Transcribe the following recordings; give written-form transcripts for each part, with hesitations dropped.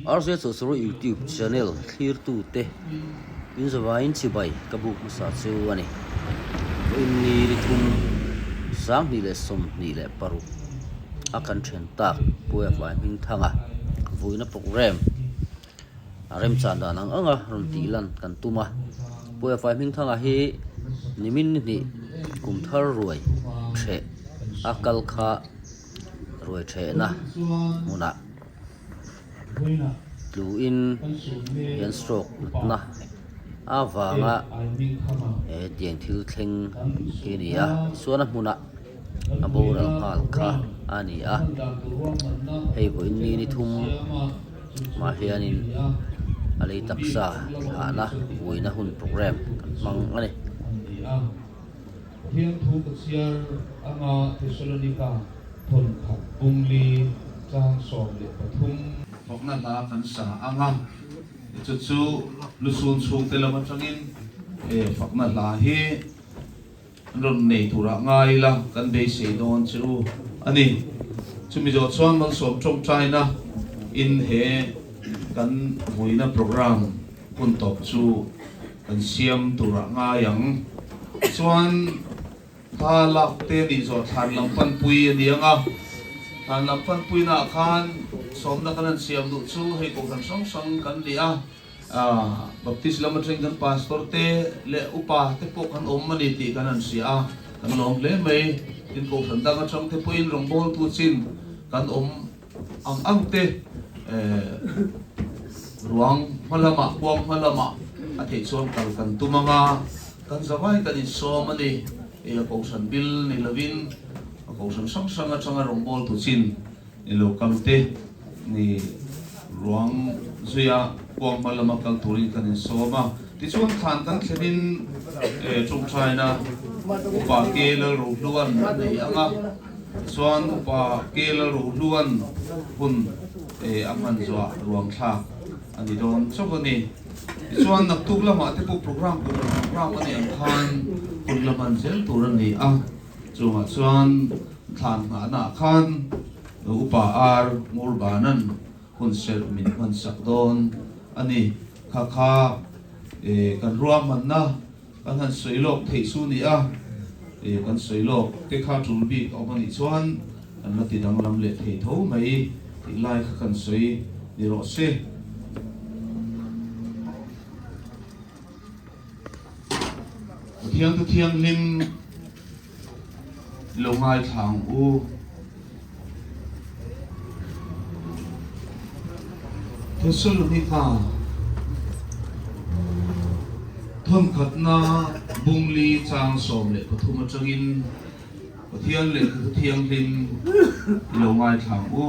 Rz Chawchawr YouTube channel thlirtute inzavaiin chibai ka buk hmasa chu a ni. Vawiin ni ni thum 2026 a kan then tak Pu FI Hmingthanga vuina programme a remchan dan ang anga rawn tih lan kan tum a. Pu FI Hmingthanga hi nimin ni hnih kum thar ruai theh a kal kha ruai thehna hmunah tluin hian stroke natna avanga hetiang thil thleng hi a ni a tichuan a hmunah a boral nghal kha a ni a hei vawiin ni ni thum mah hianin a lei taksa thlahna vuina hun programme kan hmang a ni. Pathian thu ka chhiar anga Thessalonika thawnkhat bungli chang 13. Fakna hla kan sa anga chu chu lusun chhungte lam atangin he fakna hla hi an rawn nei turah ngai ila kan beisei dawn che u a ni. Chumi zawh chuan malsawm tawngtaina in he kan vuina programme hun tawp chu kan siam turah ngai ang. Chuan thla lak te nih zawh thlan lam panpui a ni ang a, thlan lam panpuinaah khan sawmna kan han siam duh chu hei kohhran hrang hrang kan ni a. Baptist lam atangin kan pastor te leh upa te pawh kan awm a ni tih kan han hria a, kan lawm hle mai. Tin, kohhran dang atang te pawhin rawngbawltu chin kan awm ang ang te ruang hma lamah, kuang hma lamah a theih chuan kal kan tum ang a, kan zavai kan insawm a ni. Hei a kohhran bil ni lovin a kohhran hrang hrang atanga rawngbawltu chin Ni lo kal te ni ruang zuia kuang hma lama kal turin kan insawm a. Tichuan thlan kan thlenin tawngtaina Upa Ke Lalrohluan a nei ang a, tichuan Upa Ke Lalrohluan hun a hman zuah ruang thlak a ni dawn chauh a ni. Tichuan naktuk lamah te pawh program tur program a nih ang khan hun la hman zel tur a ni a. Chungah chuan thlan nghahnaah khan Upa Ar Ngurbanan hun serh min hman sak dawn a ni. Kha kha kan ruahmanna kan han sawi lawk theih chu ni a, kan sawi lawk te kha tul bik a awm a nih chuan kan la ti danglam leh thei tho mai tih lai kha kan sawi ni rawh se. Pathian Thu Thianghlim lo ngaithla ang u. Thessalonika thawnkhatna bungli chang 13 atangin Pathian lehkha Thu Thianghlim lo ngaithla ang u.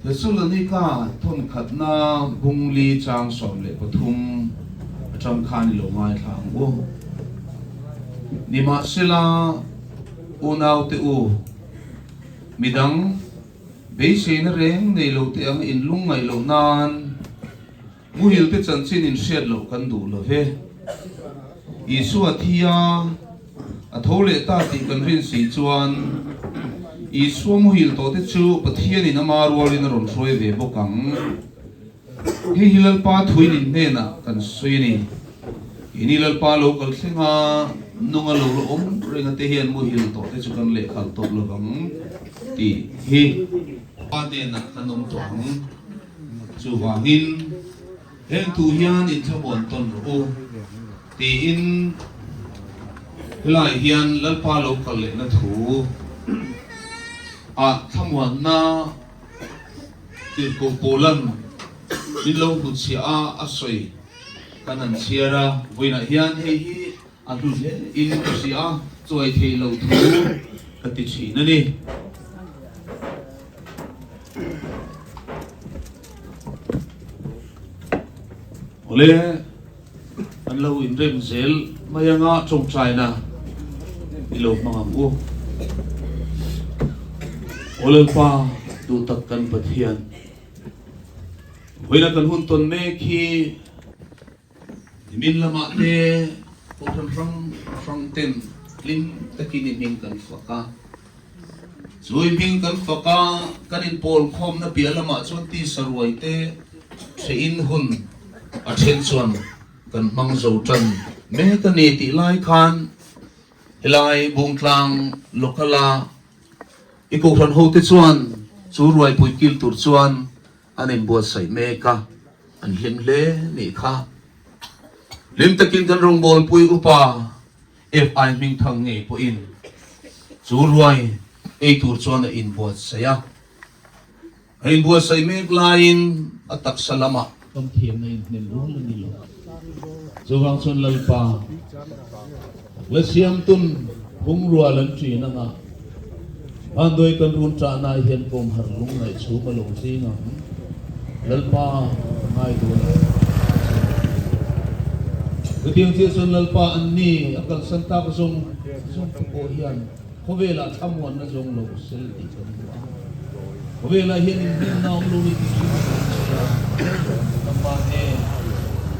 Thessalonika thawnkhatna bungli chang 13 atang khan i lo ngaithla ang u. Nimahsela, unaute u, midang beiseina reng nei lo te ang in lungngaih loh nan muhilte chanchin in hriat loh kan duh lo ve. Isua thi a, a tho leh ta tih kan rin si chuan Isua muhil tawh te chu Pathianin ama rualin a rawn hruai ve bawk ang. Hei hi Lalpa thuin in hnenah kan sawi a ni. Keini Lalpa lo kal thleng a, nunga lo la awm reng a te hian muhil tawh te chu kan lehkhalh tawp lovang tih hi Pa hnenah kan awm tawh ang. Chuvangin heng thu hian inthlamuan tawn rawh u tiin helai hian Lalpa lo kal lehna thu ah thlamuanna tirhkoh Paulan min lo hnutchhiah a a sawi kan han chhiar a, vawiinah hian hei hi A hlu hle in ka hria a, chuai thei lo thu ka ti thin a ni. Awle, an lo inrem zel mai anga tawngtaina i lo hmang ang u. Aw Lalpa, duh tak kan Pathian, vawiina kan hun tawn mek hi, Nimin lamah te kohhran hrang hrang ten hlim takin i hming kan fak a. Chui hming kan fak a, kan inpawl khawmna piah lamah chuan tisa ruai te hrehin hun a then chuan kan hmang zo tan mek a ni tih lai khan helai Bungtlang Local a i kohhran hote chuan chu ruaipui kil tur chuan an inbuatsaih mek a, an hlim hle nih kha. Hlim takin kan rawngbawlpui upa FI hmingthang ngei pawhin chu ruai ei tur chuan a inbuatsaih a. A inbuatsaih mek laiin a taksa lamah. Kan thiamna inhnem rual a ni lo. Chuvang chuan Lalpa la siamtun phungrual an ṭin anga Vanduai kan run ṭahna hian kawmhar lungngaih chhum a lo zing ang. Lalpa ka ngai dawn a. Chutiang chiah chuan Lalpa an ni a kalsan tak zawng zawng te pawh hian khawvelah thlamuanna zawng lo sel tih kan hmu a. Khawvelah hian inhnemna awm lo ni tih hrim a kan hria. Nangmah nen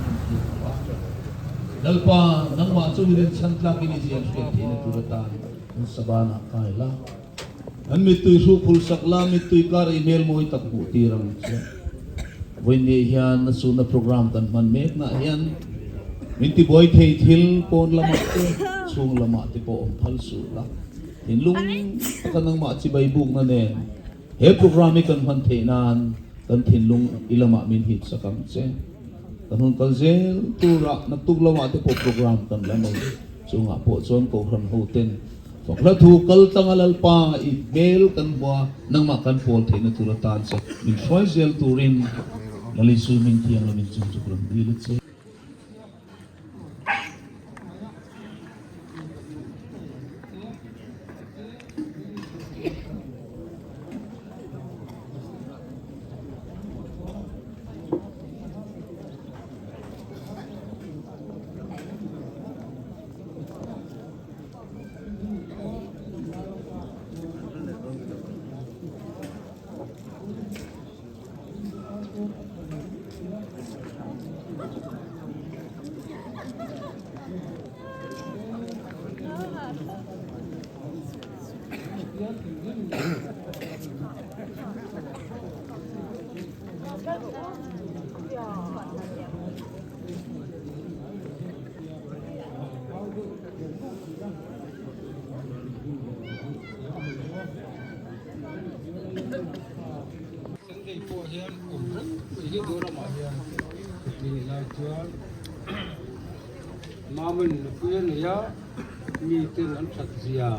kan tih duh a. Lalpa nangmah chu rinchhan tlakin i ziah hriat theihna tur atan kan sabanah kai la. An mittui hru phul sak la, mittui kar i hmel mawi tak hmuh tir ang che. Vawiin hian a chhunna program kan hman meknaah hian min tibuai thei thil pawn lamah te, chhung lamah te pawh awm phal suh la. Thinlung taka nangmah chibai bukna nen he program hi kan hman theih nan kan thinlung i lamah min hip sak ang che. Kan hun kal zel turah naktuk lamah te pawh program kan la nei. Chungah pawh chuan Kohhran hoten Fakhla thu kal tlanga Lalpa i hmel kan hmua nangmah kan pawl theihna tur atan che min hruai zel turin Lal Isu min thianghlim in chung chu ka rawn dil a che. Sunday pawh hian awm reng mai hi dawr ramah hian ni lai chuan Maman nupui a nei a, mi ten an that zia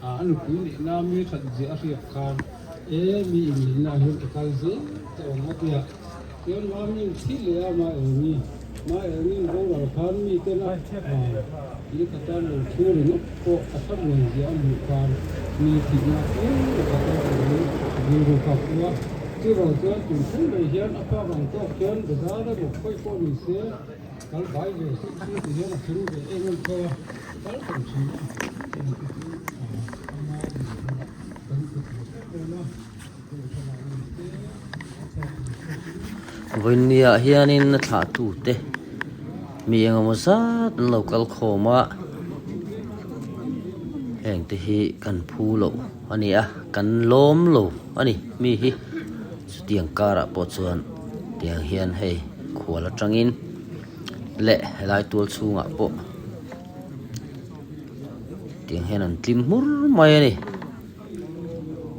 a nupui neihna mi that zia a hriat khan e mi inneihna ah hian ka kal zel tawh ang a tia chuan Mami thi leh a mah eng i mah eng in boral khan mi ten a ni khatan lo thu ringawt pawh a tha muan zia a hmuh khan mi thihna piang pakhat a lo rilru kha a pu a chuvang chuan tun thleng mai hian a pak ang tawk chuan bazar emaw khawi pawh ni se Kal bai ve suh chu ti hian a thleng ve em em tho a, kal kan thin a, heng te chu ama inhmuh kan ti thei em em a, kohhran ah ni se a chhuak ni se chu. Vawinia hianin a thlahtute mi engemaw zat an lo kal khawm a, heng te hi kan phu loh a ni a, kan lawm lo a ni mi hi chutiang karah pawh chuan tiang hian hei. Khual atangin leh helai tual chhungah pawh tiang hian an tlim hmur mai a ni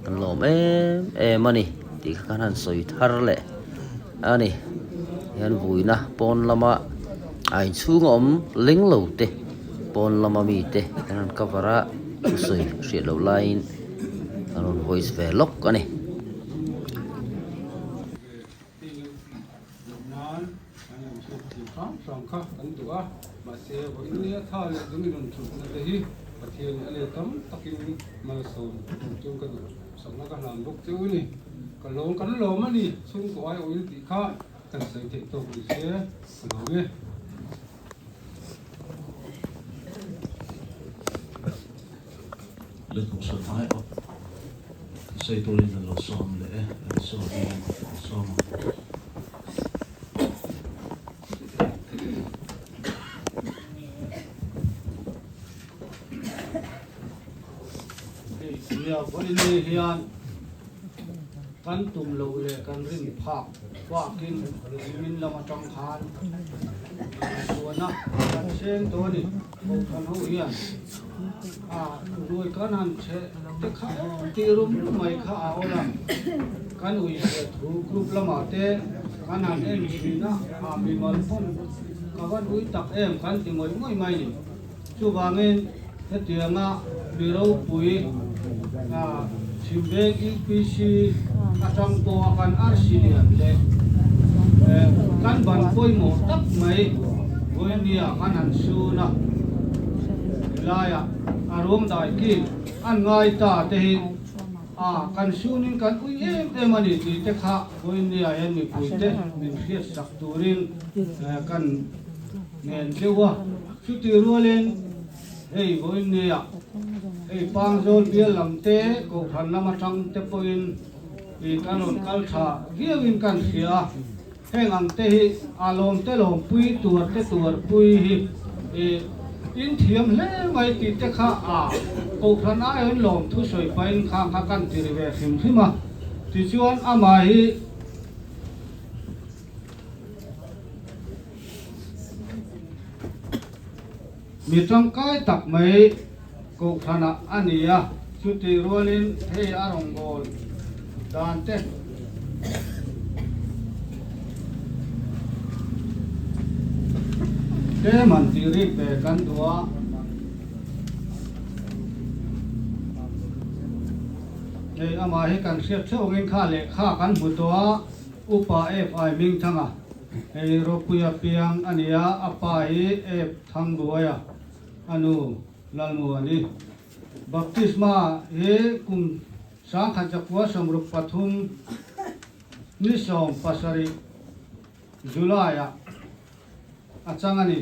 an lawm em em a ni tih kha khan han sawi thar leh a ni hian vuina pawn lama a inchhung a awm leng lo te pawn lama mi te an rawn cover a thusawi hriat loh laiin an rawn voice ve lawk a ni. Hei lo tih loh nan kan lo hriat thiam hram hram kha kan duh a, mahse vawiin tha leh dun i rawn thutna te hi Pathian a let tam takin malsawm tur chu ka duh sakna ka hlan bawk che u ni. Ka lawm kan lawm a ni, chhungkaw ai awin tih kha kan sawi theih tawk ni se ka lawm e. Lehkhabu sawi hmai awk sawi turin an lo sawm leh e, an sawm hi an sawm a. Nia, vawiin. Vawiin ni hian kan tum loh leh kan rin phak bakin min lam atang khan chuana kan seng tawh a ni. Kohhran ho hian a ruai kan han chhe te kha tih rum rum mai kha a awl a, kan ui leh thu group lamah te kan han en thin a, a mimal pawn ka va ui tak em kan ti ngawih ngawih mai ni. Chuvangin hetianga mi ropui Chhimveng UPC atang pawha kan arsi lian leh kan ban pawimawh tak mai vawinia kan han sun a, helaiah a ruang dai kil an ngai ta te hi a kan sunin kan ui em em a ni tih te kha vawinia hian mipuite min hriatsak turin kan ngen deuh a. Chutih rualin hei vawinia hei Pangzawl bial lam te Kohhran lam atang te pawhin ih kan rawn kal tha viauin kan hria a, heng ang te hi a lawm te lawmpui tuar te tuarpui hi ih in thiam hle mai tih te kha a Kohhran aiawhin lawm thusawi pahin khang kha kan ti ri ve hrim hrim a, tichuan amah hi. Mi tangkai tak mai Kohhranah a ni a, chutih rualin hei a rawngbâwl dan te tlem han tih rik ve kan duh a. Hei amah hi kan hriat theuh angin kha lehkha kan hmu tawh a. Upa FI Hmingthanga, hei Ropuia piang a ni a, a pa hi Ep Thangbuaia, a nu Lalmuani. Baptisma hi kum 1963 ni 17 July-ah a chang a ni.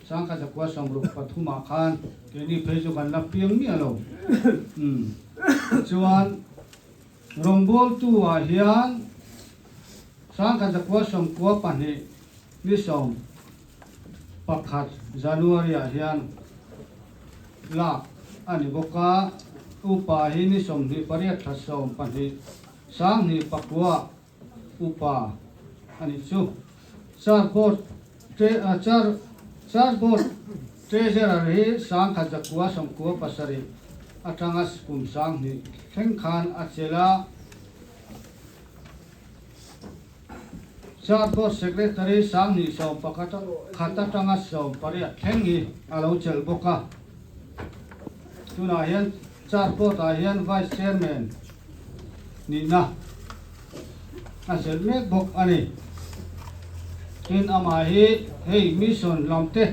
1963 ah khan keini phei chu kan la piang miah lo. Tichuan. Rawngbawltu ah hian 1992 ni 11 January ah hian lak a ni bawk a, upa hi ni 28 thla 12 2009 upa a nih chu. Char Board Char Char Board Treasurer hi 1997 atanga kum 2000 thleng khan a chelh a. Char Board Secretary 2011 atanga 18 thleng hi a lo chelh bawk a. Tunah hian Char Board ah hian Vice Chairman nihna a chelh mek bawk a ni. Tin, amah hi hei Mission lam te,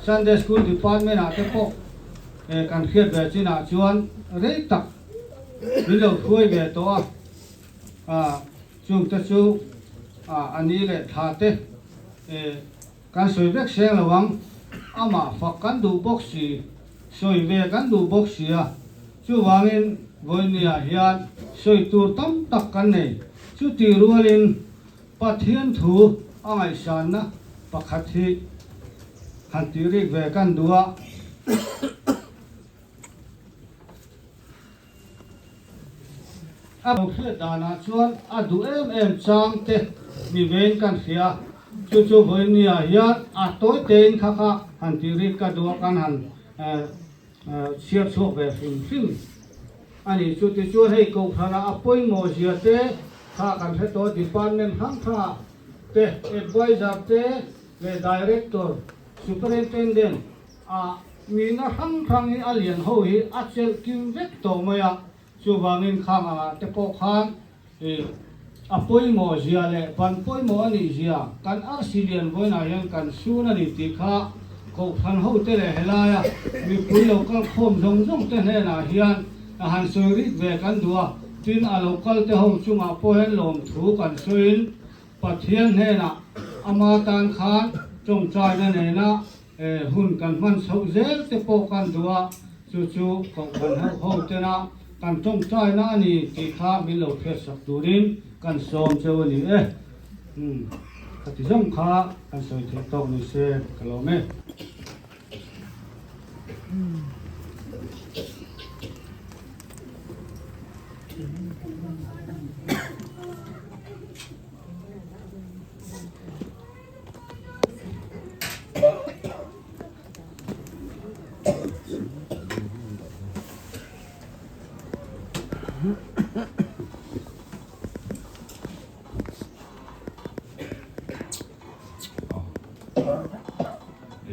Sunday School Department ah te pawh kan hriat ve chinah chuan rei tak min lo hruai ve tawh a, chung te chu a ni leh thla te kan sawi vek seng lo ang, amah fak kan duh bawk si, sawi ve kan duh bawk si a, chuvangin vawinia hian sawi tur tam tak kan nei, chutih rualin Pathian thu a ngaihsanna pakhat hi han tih rik ve kan duh a. A lo hriat danah chuan a duh em em chang te mi vein kan hria, chu chu vawinia hian a tawi tein kha kha han tih rik ka duh a, kan han chhiar chhuak ve hrim hrim a ni. Chu tichuan hei Kohhranah a pawimawh zia te kha kan hre tawh a, department hrang hrangah te advisor te leh director, superintendent a nihna hrang hrang hi a lian ho hi a chelh kim vek tawh mai a, chuvangin khang angah te pawh khan ih a pawimawh zia leh ban pawimawh a nih zia kan arsi lian vawiinah hian kan sun a ni tih kha Kohhran hote leh helaia mipui lo kal khawm zawng zawng te hnenah hian a han sawi rik ve kan duh a, tin a lo kal te ho chungah pawh hian lawmthu kan sawiin Pathian hnenah ama tan khan tawngtaina nena hun kan hman chhoh zel te pawh kan duh a, chu chu Kohhran ho ho tena kan tawngtaina a ni tih kha min lo hriatsak turin kan sawm cheu a ni e. Umm ka ti zawng kha kan sawi theih tawk ni se ka lawm e.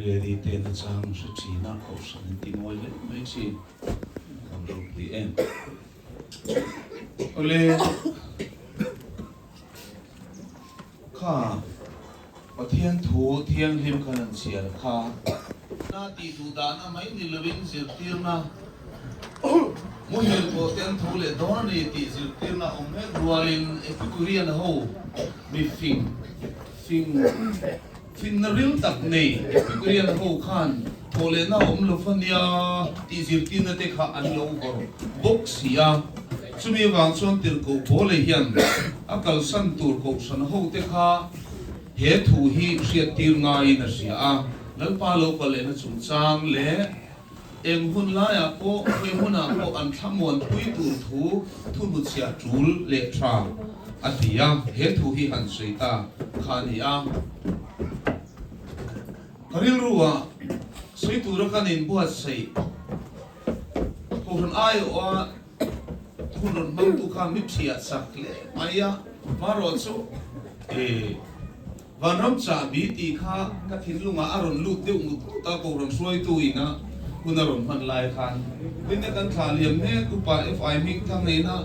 Lady te nachang hre thin a, Kohhran in ti ngawi hle mai thin. Kan ropui em. Awle, kha Pathian thu thianghlim khan an chhiar kha. Na tih duh dahna mai ni lovin zirtirna muhil pawh te an tho leh dawn a ni tih zirtirna awm mek rualin Epicurean ho mi fing fing Finna ril tak nei Epicurean ho khan thawhlehna awm lo fa nia tih zirtirna te kha an lo vawrh bawk si a. Chumi avang chuan tirhkoh Paula hian a kalsan tur kohhran ho te kha he thu hi hriattir ngaiin a hria a, Lalpa lo kal lehna chungchang leh eng hun laiah pawh khawi hmunah pawh an thlamuanpui tur thu thuhnuchhiah tul leh tha a ti a, he thu hi han sawi ta kha a ni a. Ka rilruah sawi tura kan inbuatsaih Kohhran aiawha hun rawn hmangtu kha mi thiah chak hle mai a, hmarawh chu e. Vanram chahbi tih kha ka thinlungah a rawn lut deuh ngut ngut a, Kohhran hruaitu ina hun a rawn hman lai khan Rinna kan thlah liam mek upa FI Hmingthang ina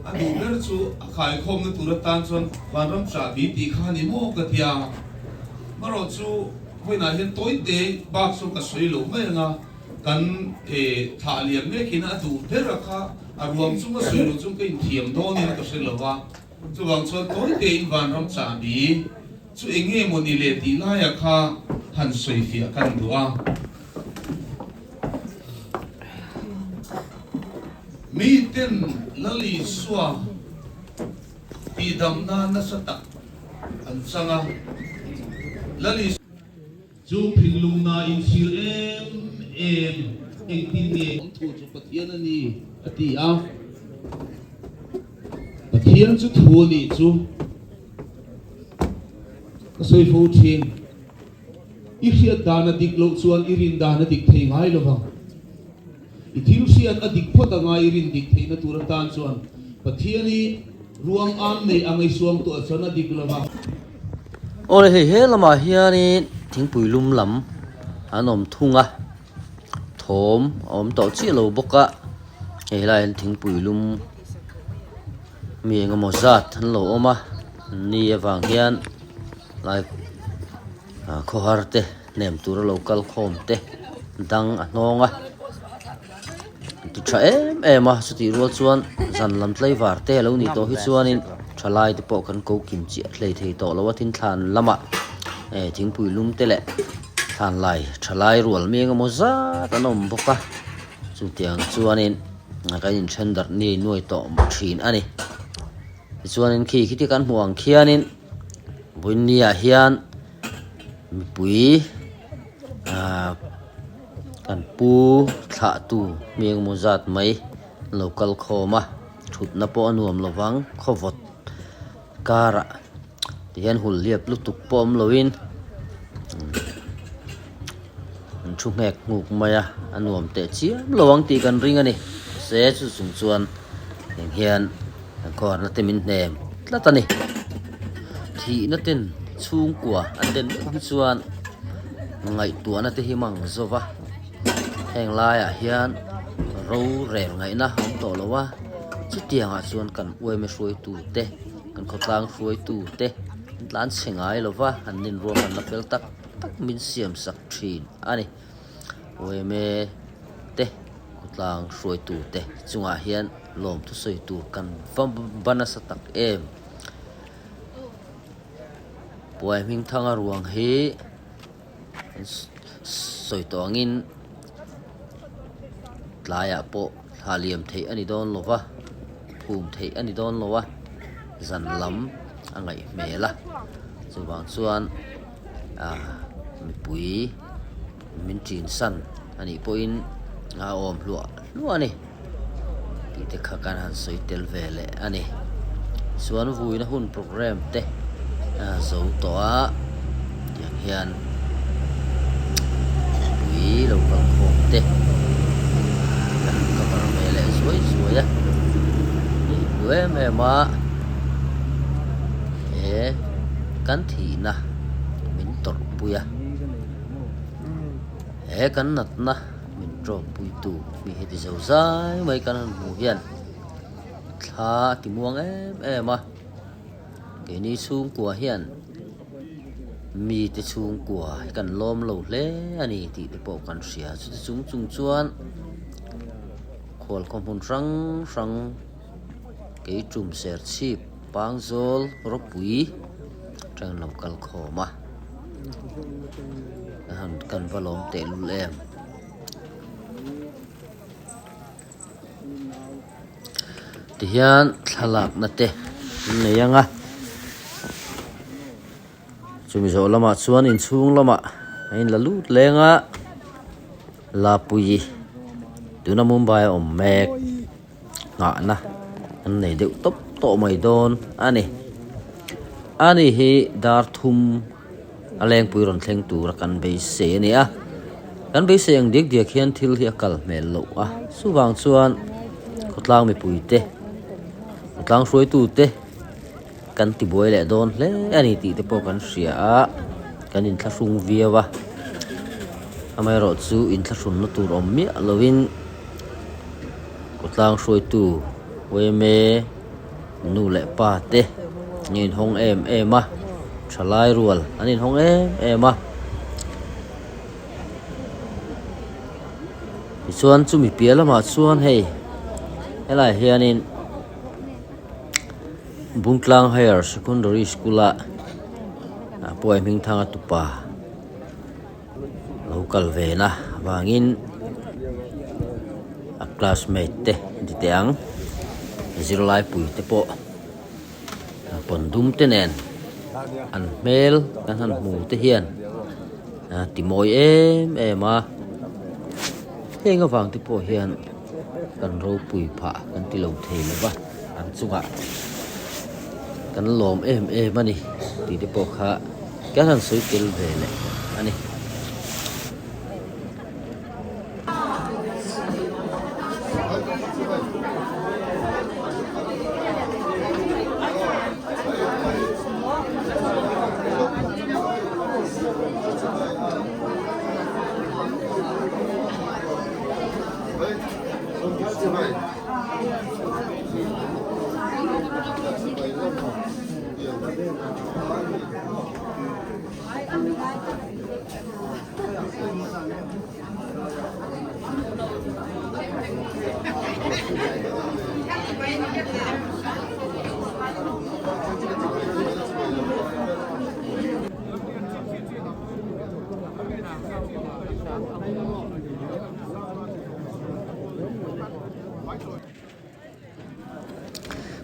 a duh ber chu a khaikhawmna tur atan chuan Vanram chahbi tih kha a ni maw ka ti a. Marawh chu vawiinah hian tawite bak chu ka sawi lo mai ang a, kan thlah liam mekin a duh ber a kha a ruang chunga sawi lo chung ka inthiam dawnin ka hre lo va. Chuvang chuan tawi tein vanram chahbi chu eng nge maw ni le tih laia kha han sawi fiah kan duh a. Miten Lal Isua tihdamna nasa tak an chang a, Lal Isua. Chu thinlungna inchhir em em engtin nge awm thu chu Pathian a ni a ti a. Pathian chu thu a nih chu ka sawi fo thin. I hriat dan a dik loh chuan i rin dan a dik thei ngai lo vang. I thil hriat a dik phawt anga i rin dik theihna tur atan chuan Pathian i ruang am nei ang i suang tuah chuan a dik lo vang. Awle hei he lamah hianin thingpui lum lam an awm thung a, thawm a awm tawh chiah lo bawk a, hei helaiah hian thingpui lum mi eng emaw zat an lo awm a, ni avang hian lai khawhar te hnem tura lo kal khawm te dang a hnawng a ti tha em em a chutih rual chuan zan lam tlaivar te alo nih tawh hi chuanin thalai te pawh kan ko kim chiah hlei thei tawh lo a tin thlan lamah eh thingpui lum te leh thlan lai thalai rual mi engemaw zat an awm bawk a chutiang chuanin kan inthen darh ni nuai tawh thin a ni tichuanin khi khiti kan hmuh ang khianin vawinia hian mipui ah kan pu thlah tu mi engemaw zat mai an lo kal khawm a thutna pawh a nuam lo vang khaw vawt karah tihian hul hliap lutuk pawh awm loin an thu nghek nghuk mai a a nuam teh chiam lo ang tih kan ring a ni mahse chu chung chuan eng hian An khawharna te min hnem tlat a ni. Thihna ten chhungkua an den meuh hi chuan ngaihtuahna te hi mang zo va. Heng laiah hian rorel ngaihna a awm tawh lo a, chutiangah chuan kan uaime hruaitu te, kan khawtlang hruaitu te an tlan chhe ngai lo va, an ninruahmanna fel tak tak min siam sak thin a ni. Uaime te khawtlang hruaitu te chungah hian. Lawm thusawi tur kan va va nasa tak em. Puai hming thanga ruang hi an sawi tawh angin tlaiah pawh thla liam theih a ni dawn lo va, phum theih a ni dawn lo a, zan lam a ngaih hmel a, chuvang chuan ah mipui min ṭin san a nih pawhin a awm hluah hluah a ni. Tih te kha kan han sawi tel ve leh a ni. Chuan vuina hun programme te a zo tawh a, tiang hian mipui lo kal khawm te kan cover ve leh zuai zuai a. Ni hlu em em a, he kan thihna min tawrhpui a. He kan natna min ṭawmpuitu mi heti zo zai mai kan han hmuh hian thla a ti muang em em a, keini chhungkua hian mite chhungkua hi kan lawm lo hle a ni tih te pawh kan hria. Chuti chung chung chuan khualkhaw hmun hrang hrang kei tum serchhip pangzawl rawpui atangin lo kal khawm a. Han kan va lawm teh lul em. Tihian thlalakna te an nei ang a, chumi zawh lamah chuan inchhung lamah a inla lut leng a, Lapuii tuna Mumbai a awm mek nghahna an nei deuh tawp tawh mai dawn a ni. Ani hi dar thum a lengpui rawn thleng tura kan beisei a ni a, kan beisei ang diak diak hian thil hi a kal hmel loh a, chuvang chuan khawtlang mipuite, khawtlang hruaitute kan tibuai leh dawn hle a ni tih te pawh kan hria a, kan inthlahrung viau a, amaherawhchu inthlahrunna tur awm miah lovin khawtlang hruaitu yma nu leh pa te an inhawng em em a thalai rual an inhawng em em a tichuan chumi piah lamah chuan hei helaiah hianin Bungtlang Higher Secondary School a Puai Hmingthanga tupa lo kal ve na vangin a classmate te ti teh ang zirlai pui te pawh pawn dum te nen an hmel kan han hmu te hian a ti mawi em em a heng avang te pawh hian kan ropui phah kan ti lo thei lo va an chungah kan lawm em em a ni tih te pawh kha. Kan han sawi tel ve leh a ni.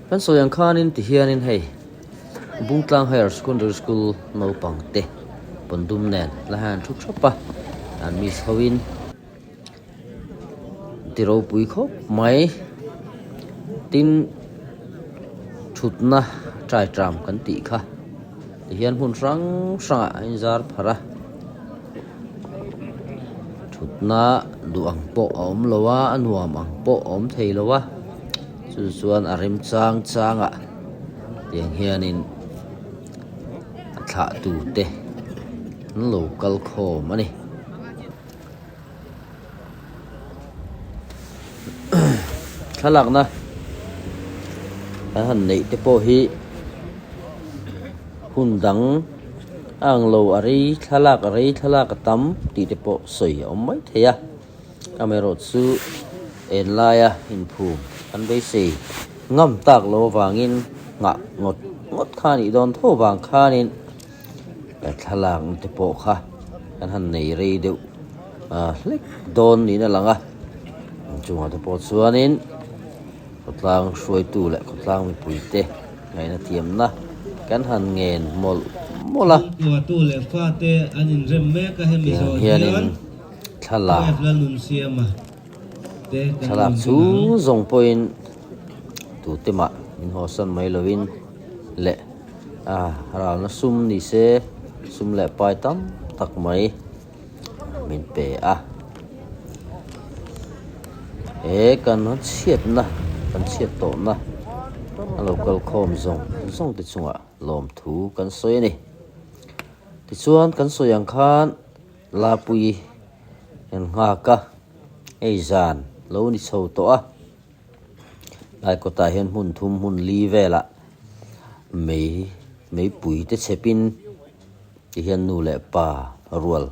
Kan sawi ang khanin ti hianin hei Bungtlang Higher Secondary School naupang te pawn dum nen la hian an thu thap a, an miss hoin ti ropui khawp mai. Tin, thutna trai tram kan tih kha ti hian hmun hrang hrangah a inzar pharh a. Thutna duh ang pawh a awm lo a, a nuam ang pawh a awm thei lo a, chu chuan a rem chang chang ah tiang hianin a thlah tur te an lo kal khawm a ni. Thlalakna an han neih te pawh hi hun dang a ang lo a rei thlalak a rei thlalak a tam tih te pawh sawi a awm mai thei a amaherawh chu en laia inphum an beisei ngam tak lo avangin nghah ngawt ngawt kha a nih dawn tho vang khanin thlalak te pawh kha kan han nei rei deuh hlek dawn niin a lang a chungah te pawh chuanin khawtlang hruaitu leh khawtlang mipui te ngaihna thiamna kan han ngen mawlh mawlh a tiang hianin thlalak thlalak chhung zawng pawhin tute mah min hawsan mai lovin leh. A ralna sum ni se sum leh pai tam tak mai min pe a. He kan chhiatna kan chhiat tawhna a lo kal khawm zawng zawng te chungah lawmthu kan sawi a ni. Tichuan kan sawi ang khan Lapuii. Kan nghak a, hei zan lo ni chho tawh a, lai kawtah hian hmun thum hmun li velah mei meipui te chhepin tihian nu leh pa rual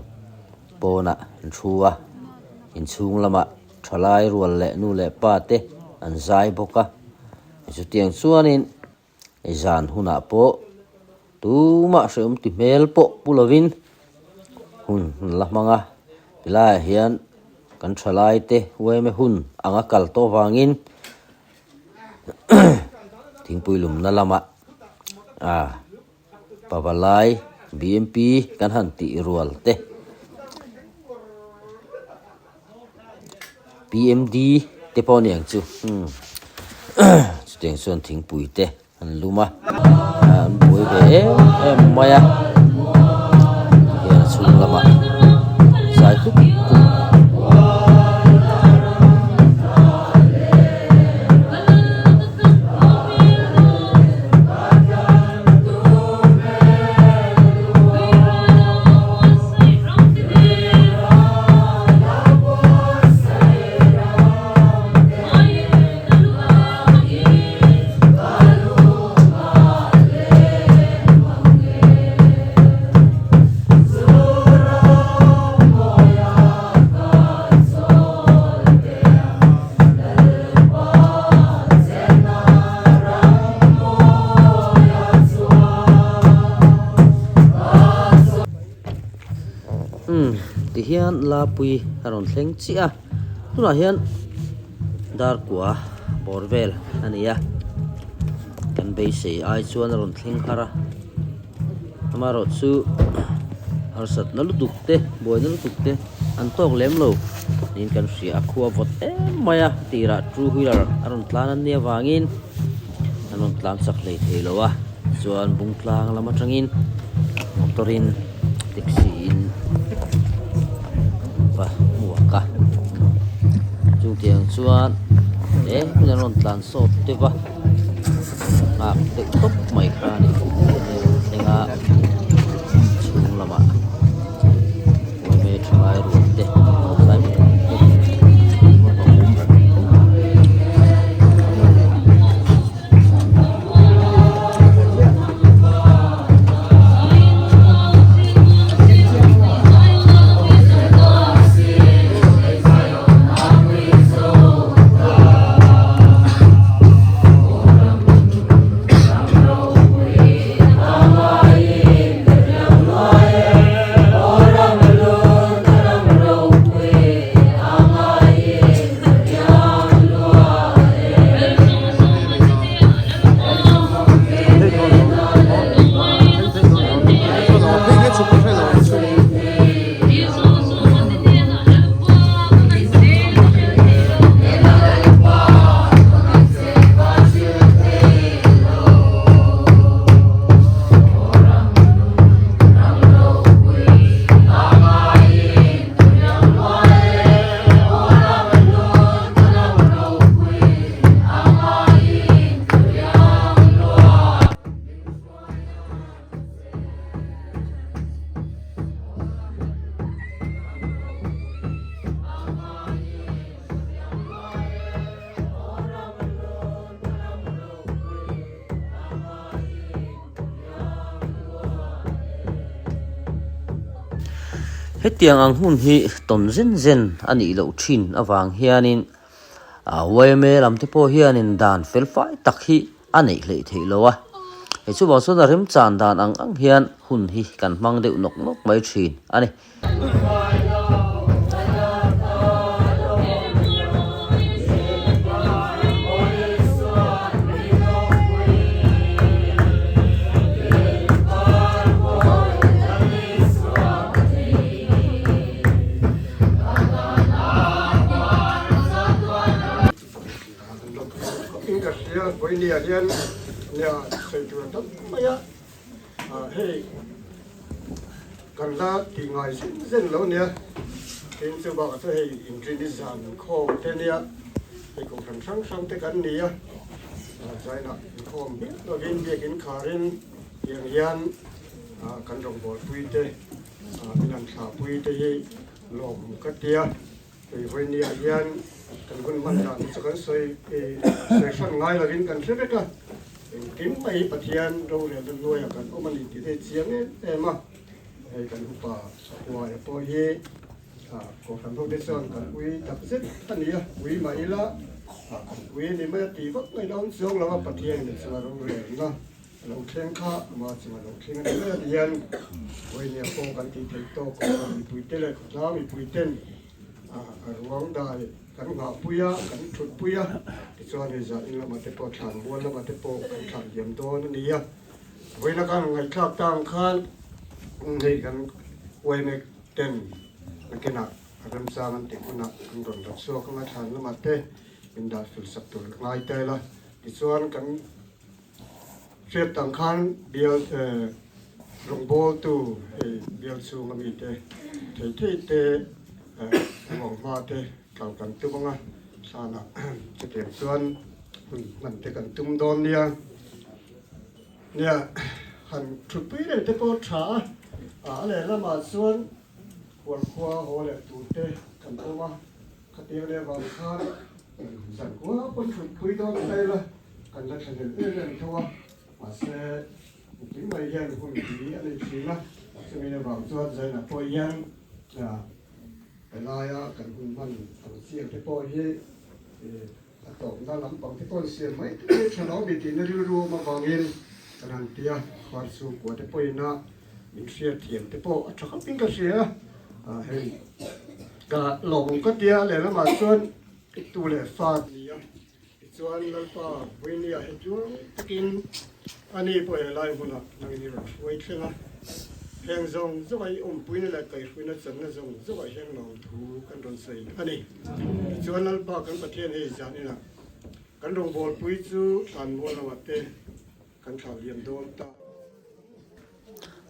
pawnah an thu a, inchhung lamah thalai rual leh nu leh pa te an zai bawk a, chutiang chuanin Zan hunah pawh tumah hrehawm ti hmel pawh pu lovin hun an la hmang a, tilaiah hian kan thalai te uaime hun anga kal tawh vangin thingpui lumna lamah ah pavalai BMP kan han tih rual te PMD te pawh aniang chu umm chutiang chuan thingpui te an lum a an buai ve em em mai a tihian a chhung lamah zai tup tup. Umm tihian Lapui a rawn thleng chiah a tunah hian dar kua bawr vel a ni a kan beisei ai chuan a rawn thleng har a amaherawh chu harsatna lutuk te buaina lutuk te an tawk lem lo niin kan hria a khua vawt em mai a tirah two wheeler a rawn tlan an nih avangin an rawn tlan chak hlei thei lo a chuan bung tlang lam atangin motor in taxi in va hmuak a chutiang chuan he hmun an rawn tlan sawt deuh va. Nghak deuh tawp mai kha a ni thleng a chhung lamah uaime thalai rual te zai bawk te. Hetiang ang hun hi tawn zen zen a nih loh thin avang hianin yma lam te pawh hianin dan fel fai tak hi a neih hleih theih lo a, hei chuvang chuan a remchan dan ang ang hian hun hi kan hmang deuh nawk nawk mai thin a ni. In ka hria vawinia hian nia sawi tur a tam mai a, hei kan la tih ngai zen zen lo nia, tin chu bakah chuan hei inrini zan khawm te nia, hei kohhran hrang hrang te kan ni a, zainah inkhawm miah lovin biakin kharin tiang hian kan rawngbawlpui te, min han thlahpui te hi. Lawm ka tia, hei vawinia hian kan hun hman dan hi chu kan sawi sawi hran ngai lovin kan hre vek a, engkim mai hi Pathian rorelna hnuaiah kan awm a ni tih te hi chiang em em a, hei kan upa Huaia pawh hi Kohhran ho te chuan kan ui tak zet a ni a, ui mah ila kan ui a ni mai a tih vak ngaihna awm chuang lo a, Pathianin a chunga rorelna A lo thleng kha ama chung a lo thleng a ni mai a ti hian vawinia pawh kan tih theih tawk a mipuite leh khawtlang mipuiten a ruang dai kan nghahpui a, kan thutpui a, tichuan hei zah in lamah te pawh thlan mual lamah te pawh kan thlah liam dawn a ni a. Vawiina kan ngaihthlak ta ang khan hei kan uaimek ten nakinah a remchang an tih hunah an rawn la chhuak ang a, thlan lamah te min dah fel sak tur ngai ta ila tichuan kan Hriat tang khan bial rawngbawltu hei bial chhunga mite thei thei te ruang hma te kal kan tum ang a, thlanah chutiang chuan hun hman te kan tum dawn nia. Nia han thutpui reng te pawh tha a, a lehlamah chuan hualkhua haw leh tur te kan awm a. Khatiang leh vang khan zan khua pawn thut phui dawn ta ila kan la thlahlel em em tho a, mahse nupui mai hian hun hi a nei thin a, chumi avang chuan Zaina pawh hian helaia kan hun hman ang chiang te pawh hi a tawpna lampang te pawh siam mai mai tha lo mi tihna rilru awm avangin kan han ti a, khuar chhungkua te pawhin a min hriatthiam te pawh a tha khawpin ka hria a, hei. Ka lawm ka tia lehlamah chuan i tu leh fa ni a, tichuan Lalpa Vawinia hi tluang takin a ni pawh helai hmunah nangin i rawn hruai thleng a, heng zawng zawngah i awmpuina leh kaihhruaina channa zawng zawngah hian lawmthu kan rawn sawi a ni. Tichuan Lalpa kan Pathian hei zan inah kan rawngbawlpui chu tlanmual lamah te Kan thlah liam dawn ta.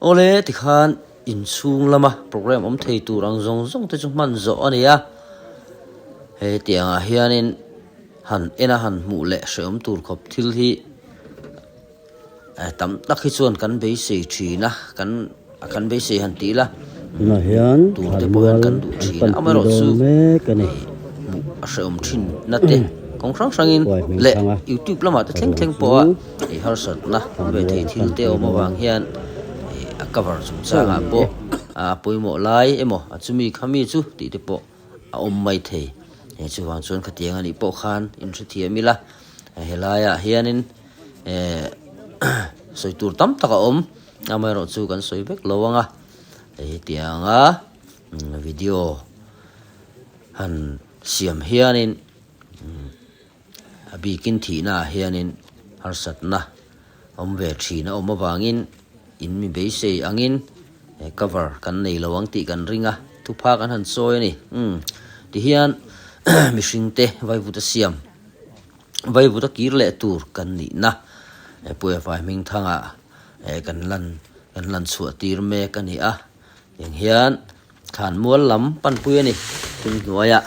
Awle tikhan inchhung lama program awm thei tur ang zawng zawng te chu hman zawh a ni a, he tiangah hianin han en a han hmuh leh hrehawm tur khawp thil hi tam tak hi chuan kan beisei thin a, kan kan beisei han tih ila Tunah hian tur te pawh hian thlanmual kan duh an thin a, panpui amaherawh dawn chu mek a ni. hmuh a hrehawm thin na te kawng hrang hrangin Huai hming leh thanga youtube lamah te thleng ruang thleng chu pawha ih harsatna ve thlanmual thei an thil te panpui awm dawn avang hian ih a cover chauh chungchangah a ni pawh e. a pawimawh lai emaw a chumi khami chu tih te pawh a awm mai thei eh chuvang chuan khatiang anih pawh khan inhrethiam ila helaiah hianin eh sawi tur tam tak a awm. Amaherawh chu kan sawi vek lo ang a, hei tianga video han siam hianin a bikin thihna ah hianin harsatna awm ve thin a awm avangin in mi beisei angin cover kan nei lo ang tih kan ring a, thupha kan han sawi a ni. Umm tihian mihring te vaivuta siam vaivuta kir leh tur kan nihna Puiafai hmingthangah eh kan lan kan lan chhuah tir mek a ni a tiang hian thlan mual lam panpui a ni thim hnuaiah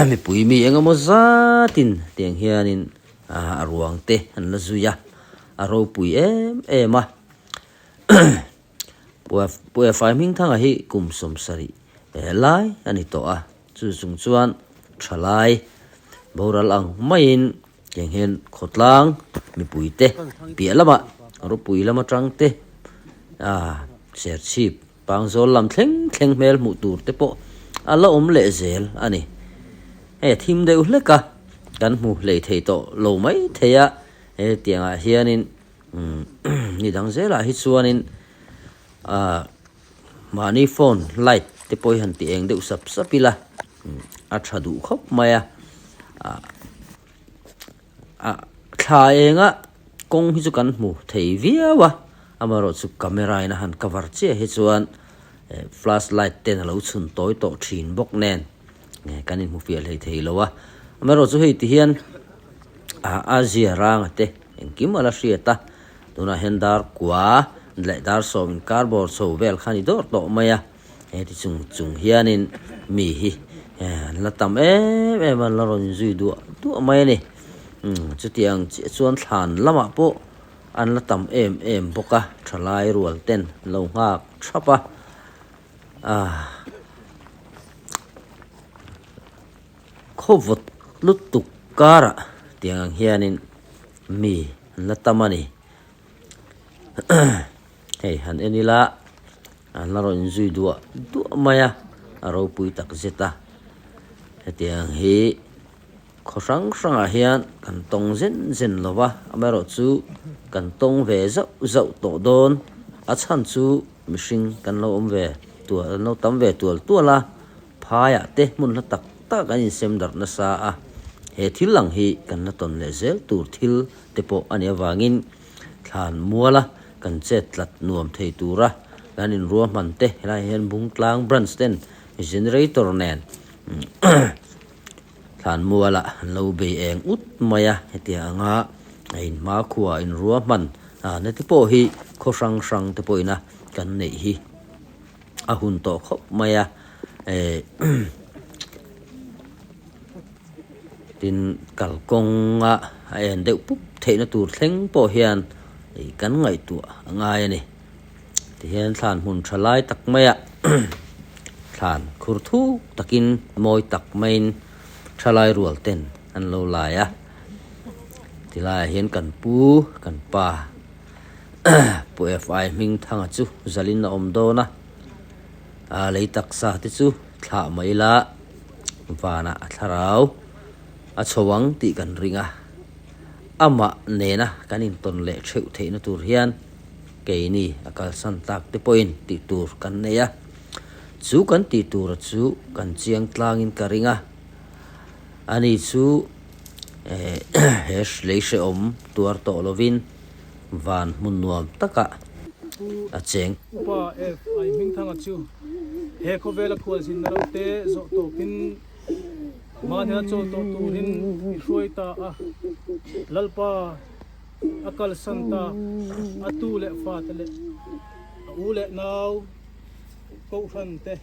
mipui mi eng emaw zatin tiang hianin ah a ruang te an la zui a a ropui em em a Puafai hmingthanga hi kum 70 eh lai a ni tawh a chu chung chuan thalai boral ang maiin Tiang hian khawtlang mipuite piah lamah ropui lam atang te ah serchhip pangzawl lam thleng thleng hmel hmuh tur te pawh a la awm leh zel a ni. Hei a thim deuh hlek a, kan hmu hlei thei tawh lo mai thei a, he tiangah hianin umm ni dang zelah hi chuanin ah mahni phone light te pawh hi han ti eng deuh sap sap ila a tha duh khawp mai a ah. A thla enga kawng hi chu kan hmu thei viau a amaherawh chu camera in a han cover chiah hi chuan eh flash light ten a lo chhun tawi tawh thin bawk nen eh kan inhmu fiah hlei thei lo a amaherawh chu hei ti hian ah a zia ranga te engkim a la hriat a tunah hian dar kua leh dar sawm inkar bawr chho vel kha a ni dawr tawh mai a. Heti chung chung hianin mi hi an la tam em em a, an la rawn inzui duah duah mai a ni. Chutiang chiah chuan thlan lamah pawh an la tam em em bawk a, thalai rual ten an lo nghak thap a. Khaw vawt lutuk karah tiang ang hianin mi an la tam a ni. Hei han en ila an la rawn inzui duah duah mai a, a ropui tak zet a. Hetiang hi khaw hrang hrangah hian kan tawng zen zen lo va, amaherawhchu kan tawng ve zauh zauh tawh dawn. A chhan chu mihring kan lo awm ve tual an lo tam ve tual tual a, phaiah te hmun hla tak tak an insem darh nasa a. He thil ang hi kan la tawn leh zel tur thil te pawh a nih avangin thlan muala kan chet tlat nuam thei tura kan inruahman te helaiah hian Bungtlang branch ten generator nen thlan muala an lo bei eng ut mai a, hetiang anga a inhmakhua inruahman na te pawh hi khaw hrang hrang te pawhin a kan neih hi a hun tawh khawp mai a eh tin kalkawnga a en deuh pup theihna tur thleng pawh hian ih kan ngaihtuah a ngai a ni tihian thlan hmun tha lai tak maia thlan khur thuk takin mawi tak maiin thalai rual ten an lo lai a tilaiah hian kan pu kan pa Pu FI hming thanga chu zalin a awm dawn a a lei taksa te chu thlah mai ila vanah a thlarau a chho ang tih kan ring a amah nena kan intawn leh theuh theihna tur hian keini a kalsan tak te pawhin tih tur kan nei a chu kan tih tura chu kan chiang tlangin ka ring a ani chu eh he lei hrehawm tuar tawh lovin van hmun nuam takah a cheng. Upa F I Hmingthanga chu he khawvela khualzinna lo te zawh tawpin mahnia chawl tawh turin i hruai ta a, Lalpa a kalsan ta, a tu leh fate leh a u leh nau Kohhran te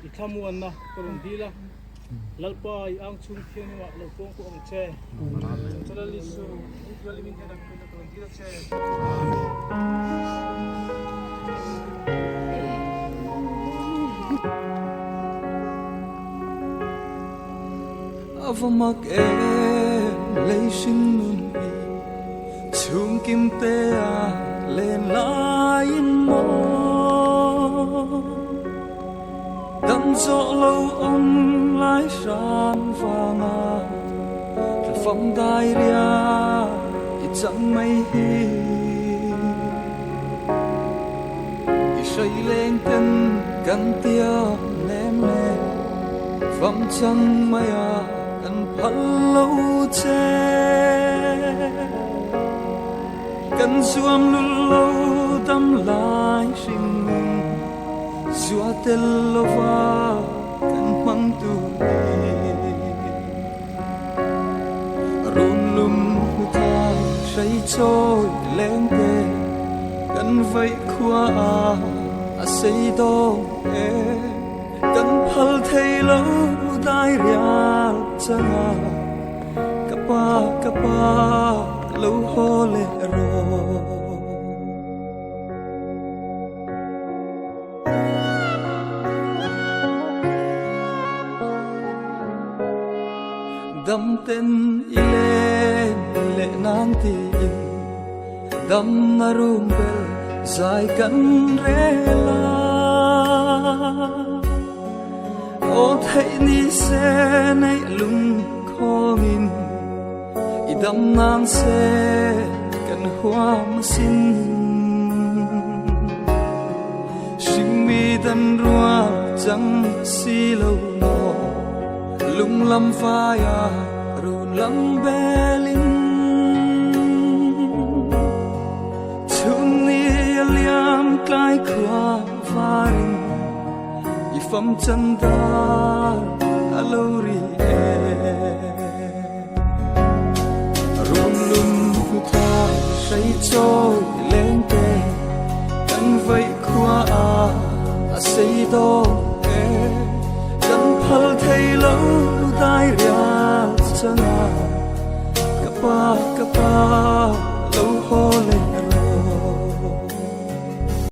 i thlamuanna ka rawn dil a, Lalpa i ang chhung thianghlimah lo pawng pawh ang che. Chungcha Lal Isu, Israel min hnen ang pawhin ka rawn dil a che. A va mak em lei hring nun hi chhungkim te a len laiin maw Dam zawh lo awm lai hram vanga thla fam dai ria i chang mai hi I hrai leng ten kan tiam nem le fam chang mai a kan phal lo che Kan zuam lul lo dam lai hring nun Zua tel lova kan hmang tur hi. Run lum hmu thai hrei chawi leng te kan vaih khua a a sei dawn e. Kan phal thei lo dai rial chang a ka pa ka pa lo haw leh rawh. Dam ten i len leh nan tiin dam na rum bel zai kan rel a. Aw theih ni se neih lung khawngin i dam nan se kan huam asin. Hringmi dan rual chang si lo maw lung lam vaia run lam belin chhun ni a liam tlai khua varin i fam chan dar a lo ri e. Run lum hmu thai hrei chawi leng te kan vaih khua a a sei dawn e. Kan phal thei lo dai rial chang a ka pa ka pa.